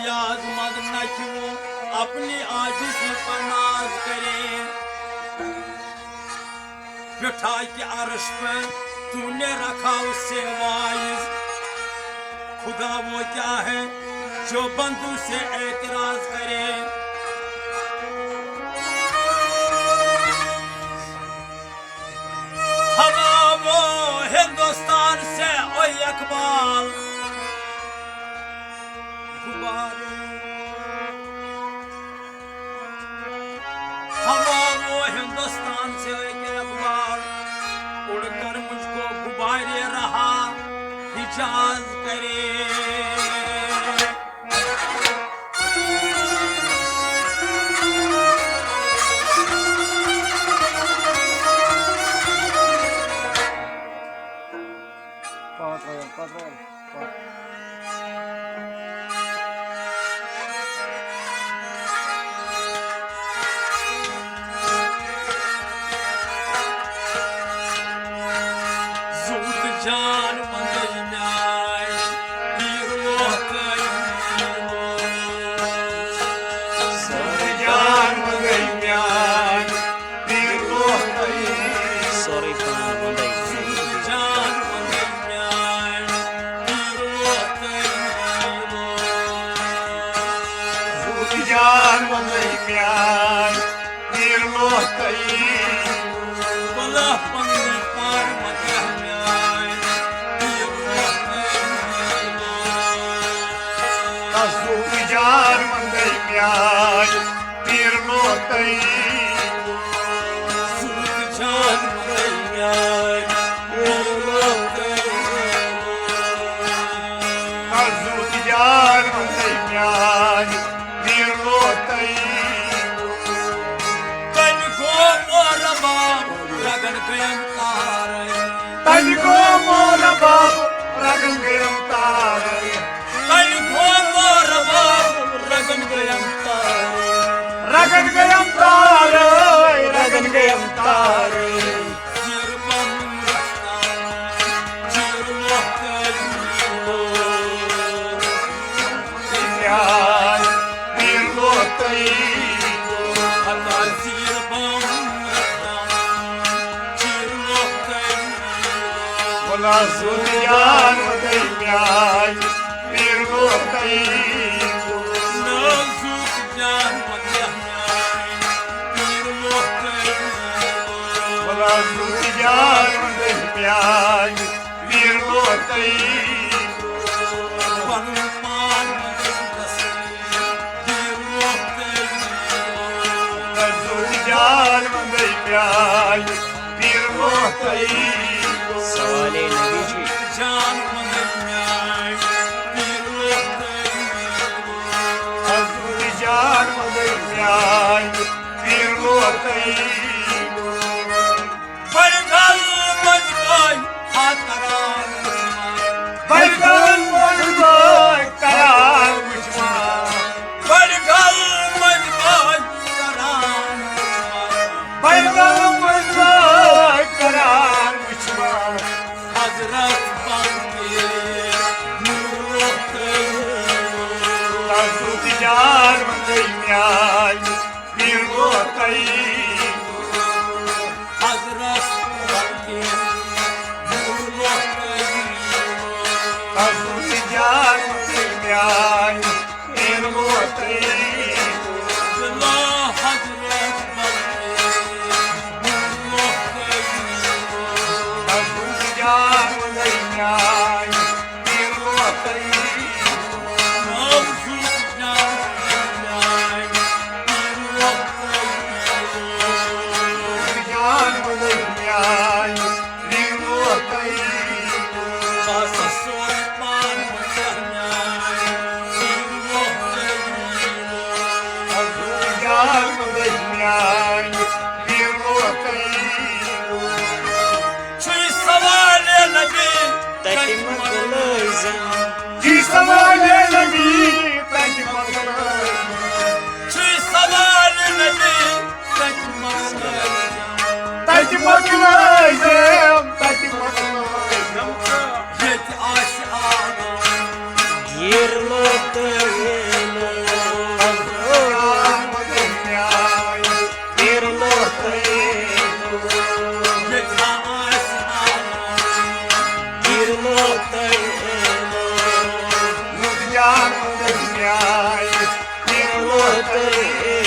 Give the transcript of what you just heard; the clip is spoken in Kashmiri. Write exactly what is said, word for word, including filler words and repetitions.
آز مت نہ کیوں اپنی عاجزی پر ناز کرے۔ بٹھا کے عرش پر تو نے رکھا اسے واعظ۔ خدا وہ کیا ہے جو بندوں سے اعتراض کرے؟ ہوا وہ ہندوستان سے، او اقبال، غبار۔ ہوا وہ ہندوستان سے، او اقبال، اڑ کر مجھ کو غبارے رہا حجاز کرے۔ پتھ رٲیِو، پتھ رٲیِو، پتھ۔ زُوت جان وندے میانہِ، پیٖر لوکن۔ زُوت جان وندے میانہِ، پیٖر لوکن۔ سورُے پان وندے۔ زُوت جان وندے میانہِ، پیٖر لوکن۔ زُوت جان وندے میانہِ، پیٖر لوکن۔ بلا پننی پار مدح میانہِ، پیٖر لوکن۔ زُوت جان وندے میانہِ، پیٖر لوکن۔ زُوت جان وندے میانہِ، پیٖر لوکن۔ زُوت جان وندے میانہِ، پیٖر لوکن۔ تَمہِ گوٚو مور باب، رگن گٔیم تارے۔ تَمہِ گوٚو مور باب، رگن گٔیم تارے۔ تَمہِ گوٚو مور باب، رگن گٔیم تارے۔ رگن گٔیم تارے، رگن گٔیم تارے۔ زیر بم رفتار، زیر لوکن۔ پیار، پیٖر لوکن۔ اللہ زیر بم رفتار، زیر لوکن۔ ولا زُوت جان وندے میانہِ، پیٖر لوکن۔ نہ زُوت جان وندے میانہِ، پیٖر لوکن۔ ولا زُوت جان وندے میانہِ، پیٖر لوکن۔ پنُن پان وندے، پیٖر لوکن۔ نہ زُوت جان وندے میانہِ، پیٖر لوکن۔ سوالے نبی جی۔ جان وندے میانہِ، پیٖر لوکن۔ نہ زُوت جان وندے میانہِ، پیٖر لوکن۔ بڑگل منٛز بٲے ہا کران وٕچھان۔ بڑگل منٛز بٲے کران وٕچھان۔ بڑگل منٛز بٲے کران وٕچھان۔ بڑگل منٛز بٲے کران وٕچھان۔ حضرت بلکیس نور لوکن۔ نہ زُوت جان وندے میانہِ، پیٖر لوکن۔ حضرت بلکیس نور لوکن۔ نہ زُوت جان وندے میانہِ، پیٖر لوکن۔ بلا حضرت بلکیس نور لوکن۔ نہ زُوت جان وندے میانہِ، پیٖر لوکن۔ نہ زُوت جان وندے میانہِ، پیٖر لوکن۔ دُنیاے نِمو تۄہہِ۔